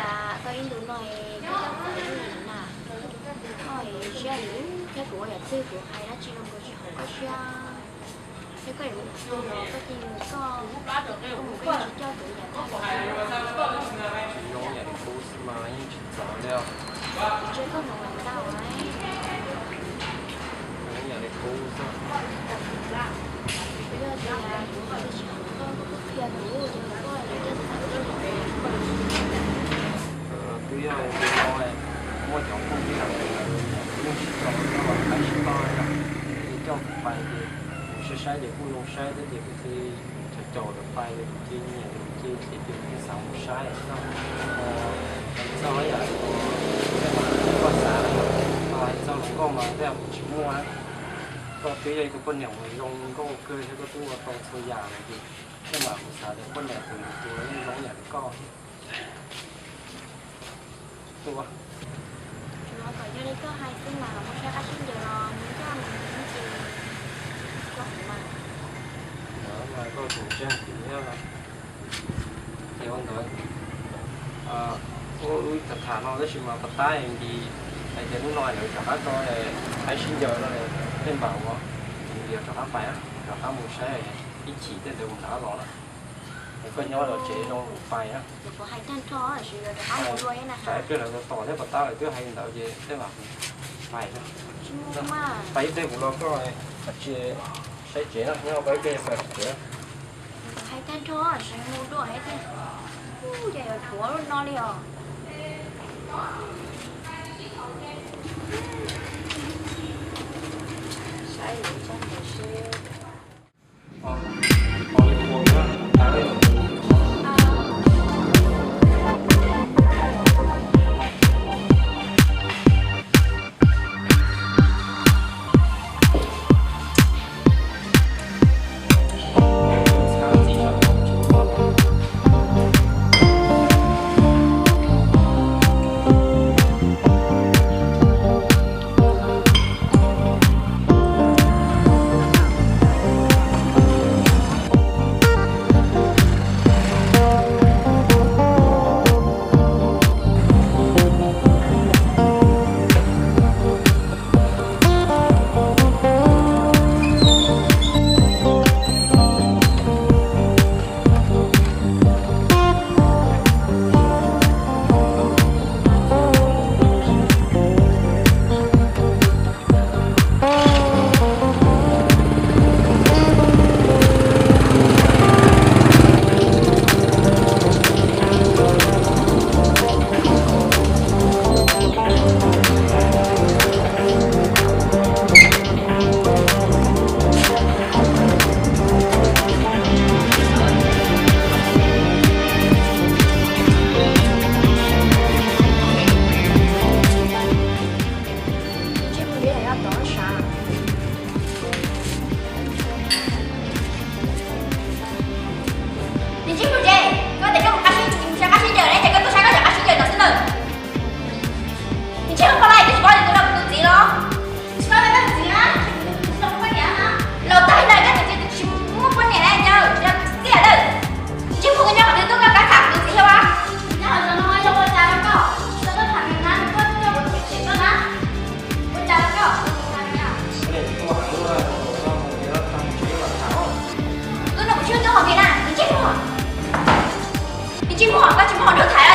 Koj ib ntus no koj coj kuv mus na, koj siab heev thiab kuv ua yam twg kuv hais dab tsi los koj tsis haum koj siab. Thiab koj yuav mus tus no koj cia li mus koj, koj mus koj yeej tsis coj kuv yam tag. Tsis zoo yam li qub xwb mas yeej tsis txawv li os. Kuv ntsia koj mus ntau lawm. Zoo yam li qub xwb. Yog tias kuv tsis haum koj, koj qhia kuv, koj yuav coj txhais tes. Twb yog li no, muaj cov phooj ywg lawv yeej tsis txaus koj, lawv tsis tau, ces coj kuv pais ces kuv saib saib ces kuj zoo saib thiab ces kuv thiaj caum caum lawv pais ces kuv cia nyiam ces kuv cia ces ces kuv xav mus saib xwb. Txog yam li koj xav, hais txog hluas nkauj mas tej zaum kuv tsis muaj. Koj twb yog ib tug poj niam uas zoo nkauj kawg thiab koj twb ua tau txhua yam lawm ces tej zaum kuv xav tias poj niam tus tus los yeej zoo yam li koj. Tus, tsuas kom yog li koj hais xwb mas, mus saib qab sib ncaws los mus ncaj mus ncees, tsis txhob ua mas. Ntawd mas koj tus ntseeg kuv thiab. Ces ua ntawd, wb tham tham no tab sis mas pas tab nti hais tias hnub no lawv rov qab tau qab sib ncaws no, tej npam uas nws yuav rov qab pais, rov qab mus saib ib chim tej ntawd mus rov qab los na. Es koj nyob los tsev zoo pais na. Pais ib pliag lawv los tom thiab pas tab lawv twb hais li ntawd ces tej zaum pais, pais ib pliag kuv los koj, tsis saib tsev na, nyob koj ib pliag pais tsev. Hais tag nrho sawv mus dua, kuv yuav dhuav lub no li os. Saib tsob ntawd seb. Nws tsis mus tsev, koj tias koj mus qab sib, mus saib qab sib ncaws ne, ces koj tuaj saib koj cov qab sib ncaws no xwb ntag. Nws tsis mus pab lawm, koj tsis paub tias tus no kuv tus txiv los? Tsis paub tias koj tus txiv na, tsis tau muaj poj niam na. Laus tag li no koj tseem tias tsis muaj poj niam na, yog tsis txiaj lawm. Nws tsis mus, koj nyob qhov twg tuaj, koj kav tham kuv tus txiv thiab as. Nyob qhov no yog ua cas rau koj? Koj tuaj tham nws na, nws tuaj coj kuv tus txiv tuaj na. Ua cas rau koj? Tus no kuv tsis ua tus hom phiaj na, nws tsis muaj. Nws tsis muaj, koj tsis muaj hom nrog tham.